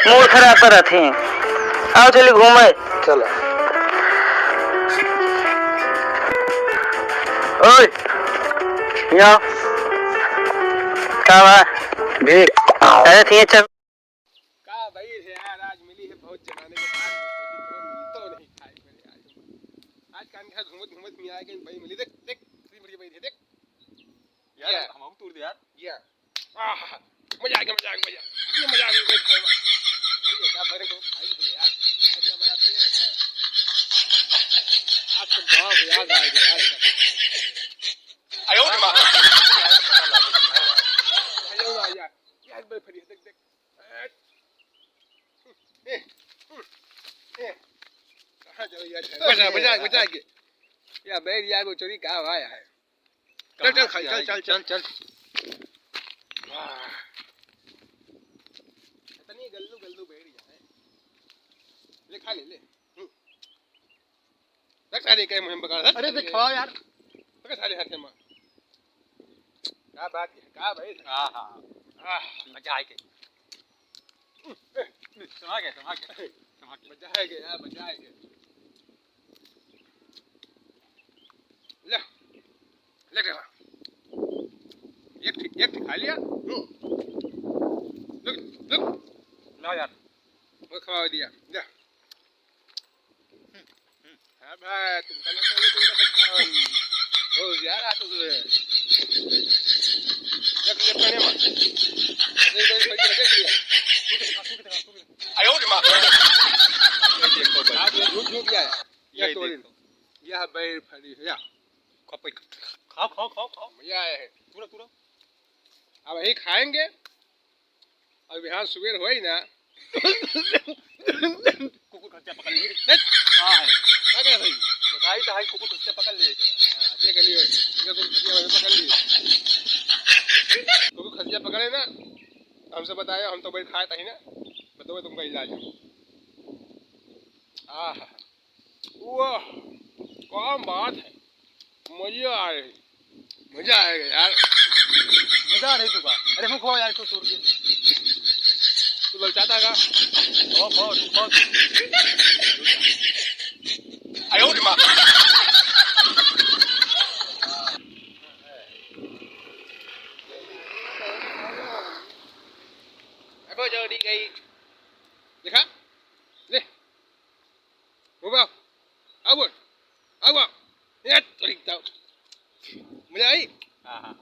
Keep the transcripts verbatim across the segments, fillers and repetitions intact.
मूड खराब करत ही। आओ चली घूमे। चलो। ओए, यहाँ। का बा? भीड़। अरे ठीक है, चल। का भाई है यार, आज मिली है बहुत जमाने के बाद, तो मिलतो नहीं खाए को यार। आज कान के साथ घूमत घूमत नहीं आएगा भाई, मिली देख, देख, कितनी बढ़िया भाई है, देख। यार, या। हम तोड़ दे यार। या। आह, मजा आ गया, मजा आ गया, मजा। ये मजा आ गया, भाई, भाई, भाई। ये क्या बने को खाई नहीं यार, इतना बनाते हैं। आज तो बहुत याद आ गया यार। आयो रे माँ। आयो ना यार, यार, भाई, फिर ये देख, देख। ए, ए, ए। कहाँ जाओ यार? बचा, बचा, बचा के। या बैर यार, वो चोरी का हुआ है? चल, चल, खाई, चल, चल, चल, चल। वाह। इतनी गल्लू, गल्लू बैर यार। ले, खा ले, ले। हम्म। रख सारे के मुहिम पकड़, रख अरे, सारे देख, के। खाओ यार। पकड़ सारे हाथ में। का बात है, का भाई? हाँ, हाँ। आह। मजा आ गया। समा गया, समा गया, समा गया। मजा आ गया, मजा आ गया। ले, ले के खा। एक ठे, एक ठे खा लिया। हम्म। लुक, लुक। ला यार। वो खवा दिया। जा। हाँ भाई, तुम कल से तुम का सकता हम। ओ यार, आ तो तू है। देख ले पहले मत। देख, देख, देख, देख लिया। तू भी दिखा, तू भी दिखा, तू भी दिखा। आयो रे माँ। ये देखो भाई। आप ये झूठ झूठ क्या है? ये ये तोड़ देखो। यह बैर फली है, या। खाओ, खाओ, खाओ, खाओ। मजा आया है। पूरा, पूरा। अब यही खाएंगे। और बिहान सुबेर होई ना। कुकुर खच्चा पकड़ लिए। देख, कहाँ है? क्या कह रही? बताई तो है, कुकुर खच्चा पकड़ लिए। हाँ, देख लियो। इनका कुकुर खच्चा पकड़ लिए। कुकुर खच्चा पकड़े ना, हमसे बताया, हम तो बैर खाए था ही ना। बताओ तुमका इलाज। आह। वाह, क्या बात है, मजा आ रही, मजा आएगा यार। मजा आ रही तुका? अरे, मुँह खोल यार, तू तोड़ के। तू ललचाता का? खो, खो, तू खो, तू। आयो रे माँ। देखो, जोड़ी गई। देखा? ले। मुँह पे आओ। आओ बोल। आओ, आओ। ये तो लिखता हूँ। मजा आई? हाँ, हाँ।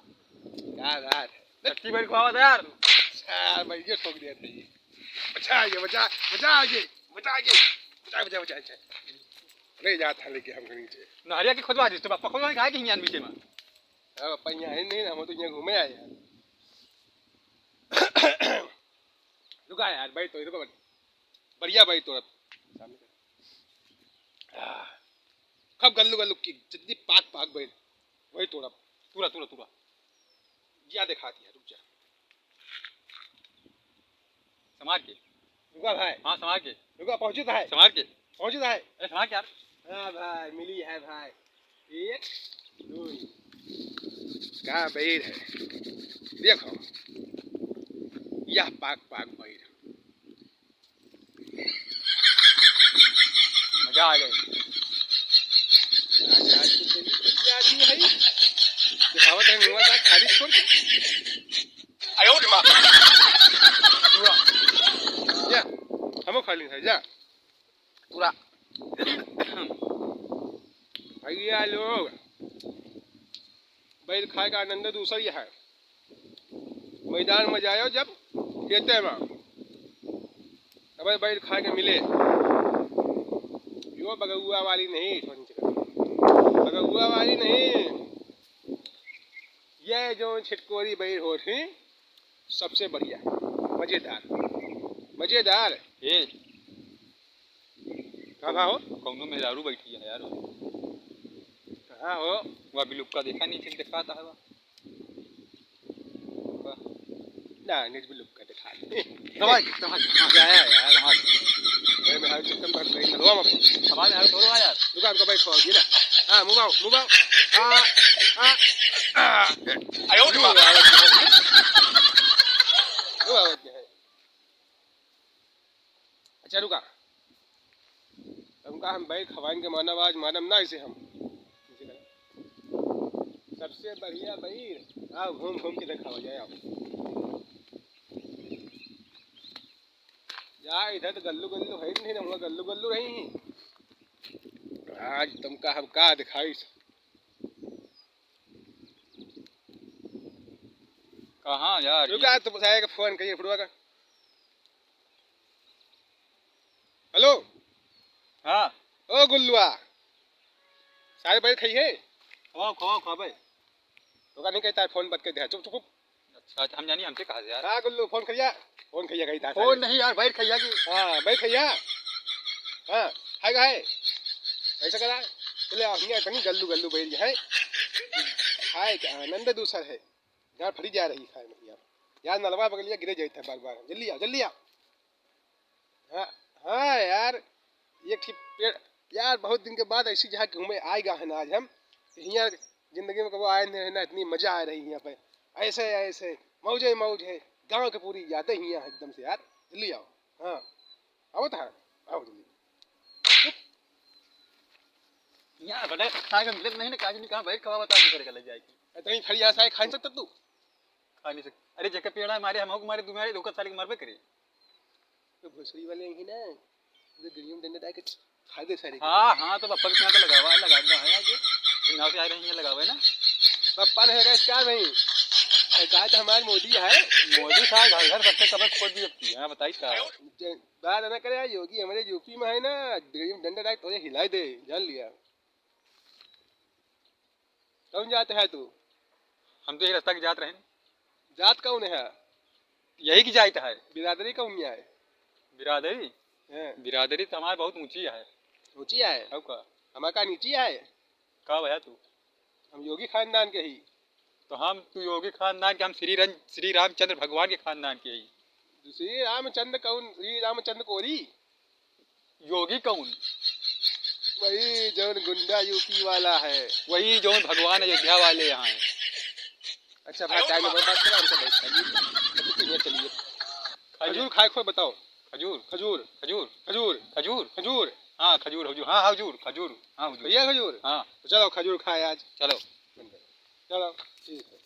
क्या बात है। सच्ची भाई को आवाज यार। अच्छा, भाई, ये ठोक दिया था ये। बचा ये, बचा, बचा ये, बचा ये। बचा, बचा, बचा, बचा। ले जा था लेके हमको नीचे। नहरिया के खोदवा दीस, तो बापा खोदवा खाए के हियान बीचे में। अब बापा यहाँ है नहीं ना, हम तो यहाँ घूमे आए हैं। रुका यार, भाई, तो रुको, भाई। बढ़िया भाई तोड़ब। सामने कर। आह, खूब गल्लू गल्लू की, जितनी पाक पाक भाई, वही तोड़ब। तूरा, तूरा, तूरा। या देखा दिया, रुक जा। समार के। रुका भाई। हाँ, समार के। रुका, पहुँचत है। समार के। पहुँचत है। अरे, समार के यार। हाँ भाई, मिली है भाई। एक, दो। का बैर है। देखो। यह पाक पाक बैर। मजा आ गया। आज, आज तो चली बढ़िया आदमी है। दिखावत है मुँह साथ खाली छोड़ के। आयो रे माँ। पूरा। जा, हमो खा ली है, जा। पूरा। भैया लोग, बैर खाए का आनंद दूसर ही है। मैदान में जायो जब खेते में, तब बैर खाए के मिले। यो बगुआ वाली नहीं, बगुआ वाली नहीं, ये जो छिटकोरी बैर होत ही, सबसे बढ़िया, मजेदार, मजेदार। ए। का भा हो? कौनो मेहरारू बैठी है यार। कहाँ हो? वह बिलुक्का देखा नहीं, ठीक दिखाता है वह। ना, नहीं बिलुक्का दिखा। दबा के, दबा के। हाँ। क्या है यार? हाँ। अरे, मेहरारू चक्कर में पड़ गई, नलवा में। हमारे मेहरारू थोड़ा यार। दुकान को बैठ खोल दिया ना। हाँ, move आओ, move आओ। आ, आ, आ। आयो रे बाप। Move आओ, move आओ। Move आओ, move आओ। चल रुका, तुमका हम बैर खवाएंगे, मानव आज, मानव ना इसे हम। सबसे बढ़िया बैर, आओ घूम घूम के दिखावा जाए, आओ। जा, इधर तो गल्लू गल्लू है नहीं, ना हुआ गल्लू गल्लू रही। आज तुमका हम का दिखाई। कहाँ यार, रुका, ये तुम सारे का फोन करिए, फुटवा का। हेलो। हाँ। ओ गुल्लुआ, सारे बैर खइहे? खवाओ, खवाओ, खवाओ भाई। तो का नहीं कहता है, फोन बंद कर दे, चुप, चुप, चुप। अच्छा, अच्छा, हम जानी, हमसे कहा यार। हाँ गुल्लू, फोन करिया, फोन खइया कही था फोन सारे। नहीं यार, बैर खइया की। हाँ, बैर खइया। हाँ, है का है? ऐसा करा, चले आओ, हियाँ इतनी गल्लू गल्लू बैर है। खाए का आनंद दूसर है। गाँड़ फटी जा रही खाए में यार। यार नलवा बगलिया गिरे जाइत है बार बार। जल्दी आओ, जल्दी आओ। हाँ, हाँ यार, एक ठी पेड़, यार बहुत दिन के बाद ऐसी जगह घूमे आए गा है ना आज हम। हियाँ जिंदगी में कबो आए नहीं है ना, इतनी मजा आ रही है यहाँ पे। ऐसे, ऐसे मौजे मौज है, गाँव के पूरी यादें हियाँ हैं एकदम से यार। जल्दी आओ। हाँ, आओ तो, हाँ, आओ जल्दी। यहाँ बड़ा खा के मिलत नहीं ना, काजू नहीं कहाँ बैर खवा बता, दूसरे का ले जाए की। ए, तनी खड़ी यहाँ से आए, खा नहीं सकता तू? खा नहीं सकता। अरे जेकर पेड़ा मारे, हम मारे, दू मारे, ओकर साले के मरबे करे। तो भोसड़ी वाले ही ना, उधर गलियों में डंडा डाल के खा दे सारे के। हाँ, हाँ, तो पप्पा के यहाँ तो लगावा है, लगा दो, है आगे। नाव से आ रहे हैं, लगावा है ना। पप्पा ने कहा, क्या नहीं? सरकार तो हमारे मोदी है। मोदी साहब घर घर सबके कबर खोद दी अपनी, हाँ, बताइए क्या है? ज-, बात ना करे, योगी हमारे यूपी में है ना, गलियों में डंडा डाल के तोरे हिला दे, जान लिया। कौन जात है तू? हम तो यही रास्ता की जात रहेन। जात कौन है? यही की जात है। बिरादरी कौन है? बिरादरी? हैं। बिरादरी तो हमारे बहुत ऊंची है। ऊंची है? और का? हमारे का नीची है? का भैया तू? हम योगी खानदान के ही। तो हम, तू योगी खानदान के, हम श्री रं-, श्री रामचंद्र भगवान के खानदान के ही। श्री रामचंद्र कौन? श्री रामचंद्र कोरी? योगी कौन? वही जौन गुंडा यूपी वाला है। वही जौन भगवान अयोध्या वाले यहाँ हैं। अच्छा भाई, टाइम में बात करा, हमसे बात करिए। अच्छा, चलिए, चलिए। खजूर खाए खोए बताओ। खजूर। खजूर। खजूर। खजूर। खजूर। खजूर। हाँ, खजूर, खजूर। हाँ, हाँ, खजूर, खजूर। हाँ, खजूर। भैया खजूर? हाँ। तो चलो, खजूर खाए आज। चलो। चलो, ठीक है।